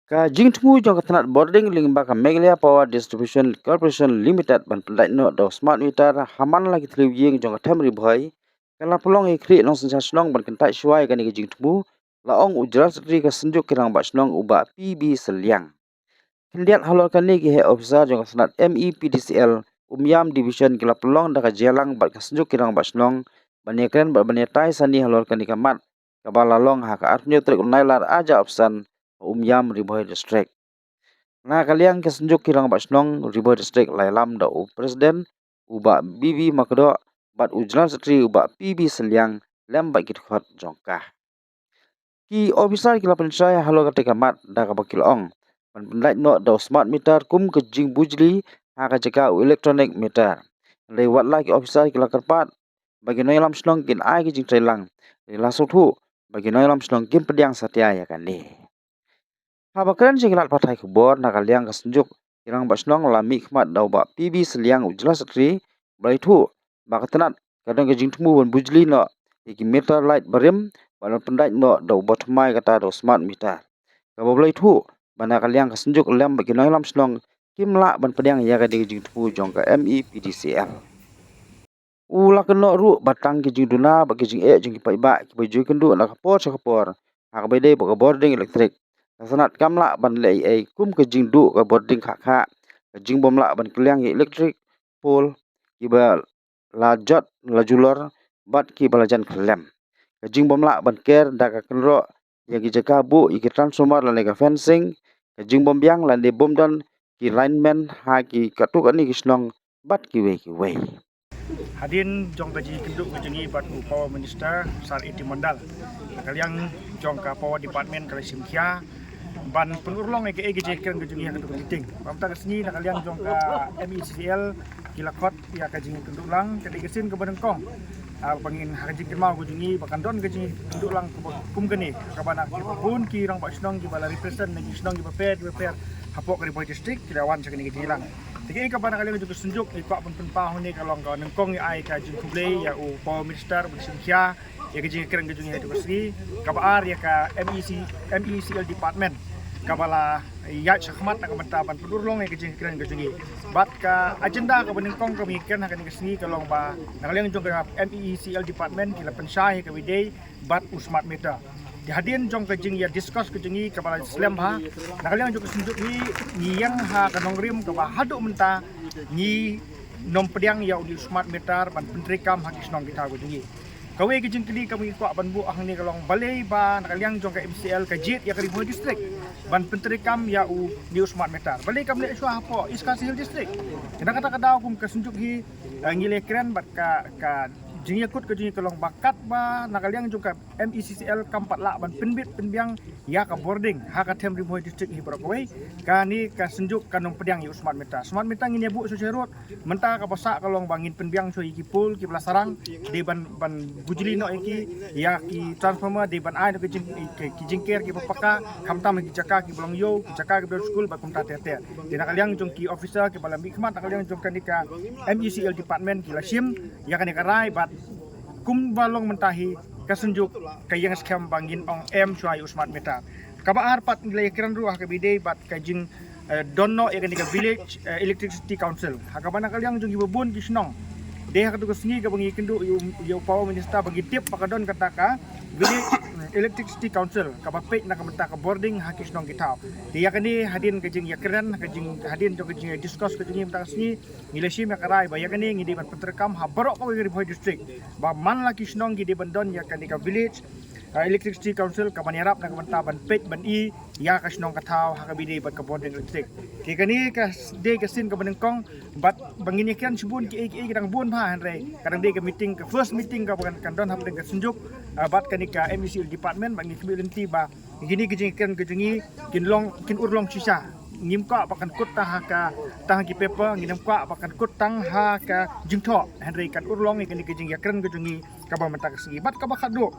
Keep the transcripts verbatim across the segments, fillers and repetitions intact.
Ka jingthmu jong ka tnat bording lyngba ka Meghalaya Power Distribution Corporation Limited ban pyndait noh da u smart meter ha man la ki thliew ïing jong ka them Ri Bhoi, ka la pynlong ïa ki khlieh nongsynshar shnong ban kyntait shuwa ïa kane ka jingthmu, la ong u General Secretary ka Synjuk ki Rangbah Shnong u Bah P B Sylliang. Khyndiat halor kane ki heh officer jong ka tnat M E P D C L, Umiam Division, ki la pynlong da ka jingïalang bad ka Synjuk ki Rangbah Shnong ban ïakren bad ban ïatai sani halor kane ka mat kaba la long ha ka arphew tarik u Nailar arhajar arphew san ha Umiam, Ri Bhoi District. Na ka liang ka Synjuk ki Rangbah Shnong Ri Bhoi District la ïalam da u President u Bah B B Makdoh bad u General Secretary u Bah P B Sylliang lem bad ki dkhot jong ka. Ki officer ki la pynshai halor kata ka mat da kaba ki la ong ban pyndait noh da u smart meter kum ka jingbujli ha ka jaka u electronic meter. Hynrei wat la ki officer ki la kyrpad ba ki nongïalam shnong kin ai ka jingtreilang, hynrei la sngewthuh ba ki nongïalam shnong kim pdiang satia ïa kane. Haba kren sha ki lad pathai khubor na ka liang ka Synjuk ki Rangbah Shnong la mihkhmat da u Bah P B Sylliang u General Secretary, ba la ïathuh ba ka tnat ka don ka jingthmu ban bujli noh ïa ki meter light barim bad ban pyndait noh da uba thymmai kata da u smart meter. Kaba la ïathuh ba na ka liang ka Synjuk lem bad ki nongïalam shnong kim lah ban pdiang ïa kane ka jingthmu jong ka M E P D C L. U la kynnoh ruh ba tang ki jingduna bad ki jingeh jong ki paidbah kiba ju ïakynduh na ka por sha ka por ha kaba ïadei bad ka bording elektrik, ka tnat kam lah ban leh ei ei kum ka jingduh ka bording khah khah, ka jingbym lah ban kylliang ïa electric pole kiba la jot la julor bad kiba la jan khyllem, ka jingbym lah ban ker da ka kynroh ïa ki jaka buh ïa ki transformer lane ka fencing, ka jingbym biang lane bym don ki lineman ha ki katto katne ki shnong bad kiwei kiwei. Hadien jong ka jingïakynduh ka jong ngi bad u Power Minister Sir A T Mondal, na ka liang jong ka Power Department ka la shim khia ban pynurlong ïa kaei ka jingïakren ka jong ngi ha katu ka meeting. Bad mynta ka sngi na ka liang jong ka M E C L ki la khot ïa ka jingïakynduh lang, ka dei ka sien kaba nyngkong, ah, ba ngin ha ka jingkynmaw ka jong ngi ba kan don ka jingïakynduh lang kaba kum kane, kaba na bun ki rangbah shnong kiba la represent na ki shnong kiba pher kiba pher hapoh ka Ri Bhoi District ki la wan sha kane ka jingïalang. Te kaei kaba na ka liang jong ka Synjuk ngi kwah ban pynpaw hangne ka long ka nyngkong ngi ai ka jingkhublei ïa u Power Minister ba la shim khia ïa ka jingïakren ka jong ngi ha katu ka sngi. Kaba ar ïa ka M E C, M E C L Department kaba la ïaid shakhmat na ka bynta ban pynurlong ïa ka jingïakren ka jong ngi. Bad ka agenda kaba nyngkong kaba ngi kren ha kane ka sngi ka long ba na ka liang jong ka M E C L Department ki la pynshai ïa kaba ïadei bad u smart meter. Te hadien jong ka jingïa discuss ka jong ngi kaba la slem bha, na ka liang jong ka Synjuk ngi, ngi ïeng ha ka nongrim kaba haduh mynta ngim pdiang ïa une u smart meter ban pyntreikam ha ki shnong ki thaw ka jong ngi. Kawei ka jingkylli kaba ngi kwah ban buh hangne ka long balei ba na ka liang jong ka M E C L ka jied ïa ka Ri Bhoi District ban pyntreikam ïa une u smart meter. Balei kam leh shuwa hapoh East Khasi Hills District. Te na kata ka daw kum ka Synjuk hi, eh, ngi la kren bad ka, ka jingïakut ka jong ngi ka long ba katba na ka liang jong ka M E C L kam pat lah ban pynbit pynbiang ïa ka bording ha ka them Ri Bhoi District hi baroh kawei, kane ka Synjuk kan ym pdiang ïa u smart meter. Smart meter ngin ïa buh shuh shuh ruh, mynta kaba sah ka long ba ngin pynbiang shuh ïa ki pole kiba la sarang, dei ban, ban bujli noh ïa ki, ïa ki transformer, dei ban ai noh ki jing, ki, ki jingker kiba paka, khamtam ha ki jaka kiba long ïew, ki jaka kiba don skul bad kumta ter ter. Te na ka liang jong ki officer kiba la mihkhmat na ka liang jong kane ka M E C L Department ki la shim ïa kane ka rai bad kumba long mynta hi ka Synjuk ka ïeng skhem ba ngin ong em shuwa ïa u smart meter. Kaba ar pat ngi la ïakren ruh ha kaba ïadei bad ka jing, eh, don noh ïa kane ka Village, eh, Electricity Council. Ha kaba na ka liang jong kiba bun ki shnong, dei ha katu ka sngi kaba ngi ïakynduh ïa u, ïa u Power Minister ba ngi tip ba ka don kata ka Village, eh, Electricity Council kaba peit na ka bynta ka bording ha ki shnong ki thaw. Te ïa kane hadien ka jingïakren, ka jing, hadien jong ka jingdiscuss ka jong ngi mynta ka sngi, ngi la shim ïa ka rai ba ïa kane ngi dei ban pyntreikam ha baroh kawei ka Ri Bhoi District. Ba man la ki shnong ki dei ban don ïa kane ka Village, ah, Electricity Council kaban ïarap na ka bynta ban peit ban i ïa ka shnong ka thaw ha kaba ïadei bad ka bording elektrik. Te kane ka s-, dei ka sien kaba nyngkong bad ba ngin ïakren shibun kiei kiei ki dang bun bha hynrei ka dang dei ka meeting, ka first meeting kaba kan, kan don hapdeng ka Synjuk, ah, bad kane ka M E C L Department ba ngi khmih lynti ba kine ki jingkren ki jong ngi kin long, kin urlong shisha. Ngim kwah ba kan kut tang ha ka, tang ha ki paper, ngim kwah ba kan kut tang ha ka jingthoh. Hynrei kan urlong ïa kine ki jingkren ki jong ngi kaba mynta ka sngi. Bad kaba khatduh,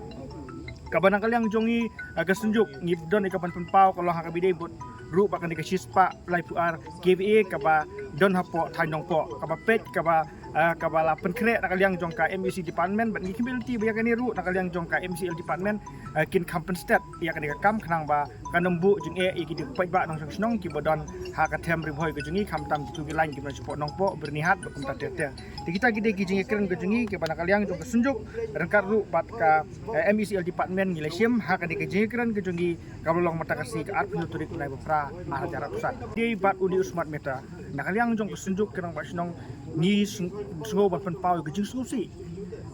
kaba na ka liang jong ngi, eh, ka Synjuk ngi don ïa kaban pynpaw ka long ha kaba ïadei bad ruh bad kane ka shispah laiphew ar K V A kaba don hapoh thaiñ Nongpoh, kaba peit kaba, ah, kaba la pynkhreh na ka liang jong ka M E C department, bad ngi khmih lynti ba ïa kane ruh na ka liang jong ka M E C L department, ah, kin kham pynstet ïa kane ka kam khnang ba kan ym buh jingeh ïa ki dei ki paidbah nongshong shnong kiba don ha ka them Ri Bhoi ka jong ngi, khamtam kito ki lain kiba na shapoh Nongpoh, Byrnihat bad kumta ter ter. Te kita ki dei ki jingïakren ka jong ngi kiba na ka liang jong ka Synjuk ryngkat ruh bad ka, eh, M E C L department ngi la shim ha kane ka jingïakren ka jong ngi kaba long mynta ka sngi ka arphew tarik u Naiphra ar hajar arphew san. Dei bad u dei u smart meter. Na ka liang jong ka Synjuk Kynrang Bah Shnong ngi sng-, sngew ban pynpaw ïa ka jingsngewsih.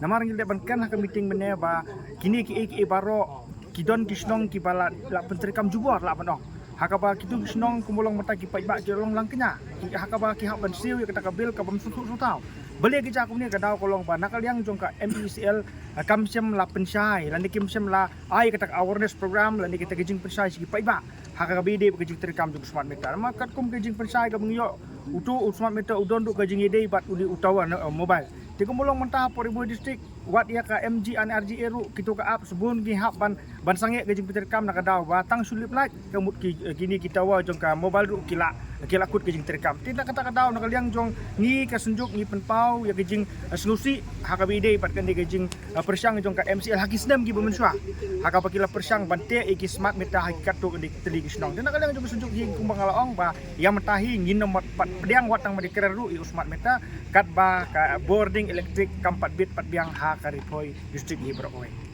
Namar ngi la dep ban kren ha ka meeting mynne ba kine kiei kiei baroh ki don ki shnong kiba la, la pyntreikam jubor lah ban ong. Ha kaba kito ki shnong kumba long mynta ki paidbah ki long lang kñia. Ki, ha kaba ki hap ban siew ïa kata ka bill kaba ym sngewthuh sngewthaw. Balei ka jia kumne? Ka daw ka long ba na ka liang jong ka M E C L, ah, kam shym la pynshai lane kim shym la ai kata ka awareness program lane kata ka jingpynshai sha ki paidbah ha kaba ïadei bad ka jingtreikam jong u smart meter. Namar katkum ka jingpynshai kaba ngi ïoh, uto u smart meter u don ruh ka jingïadei bad u dei u tower, eh, mobile. Te kumba long mynta hapoh Ri Bhoi District, wat ïa ka M G and R G A ruh, kito ka apps bun ki hap ban, ban sangeh ka jingpyntreikam na ka daw ba tang shu lip light ka mut ki, eh, kine ki tower jong ka mobile ruh ki la, ki la kut ka jingtreikam. Te na kata ka daw na ka liang jong ngi ka Synjuk ngi pynpaw ïa ka jing, eh, sngewsih ha kaba ïadei bad kane ka jing, eh, pyrshang jong ka M C L ha ki snem kiba mynshuwa. Ha kaba ki la pyrshang ban teh ïa ki smart meter ha ki katto katne tylli ki shnong. Te na ka liang jong ka Synjuk hi kumba nga la ong ba ïa mynta hi ngin ym pat pdiang wat tang ban ïakren ruh ïa u smart meter katba ka bording electric kam pat bit pat biang ha ka Ri Bhoi District hi baroh kawei.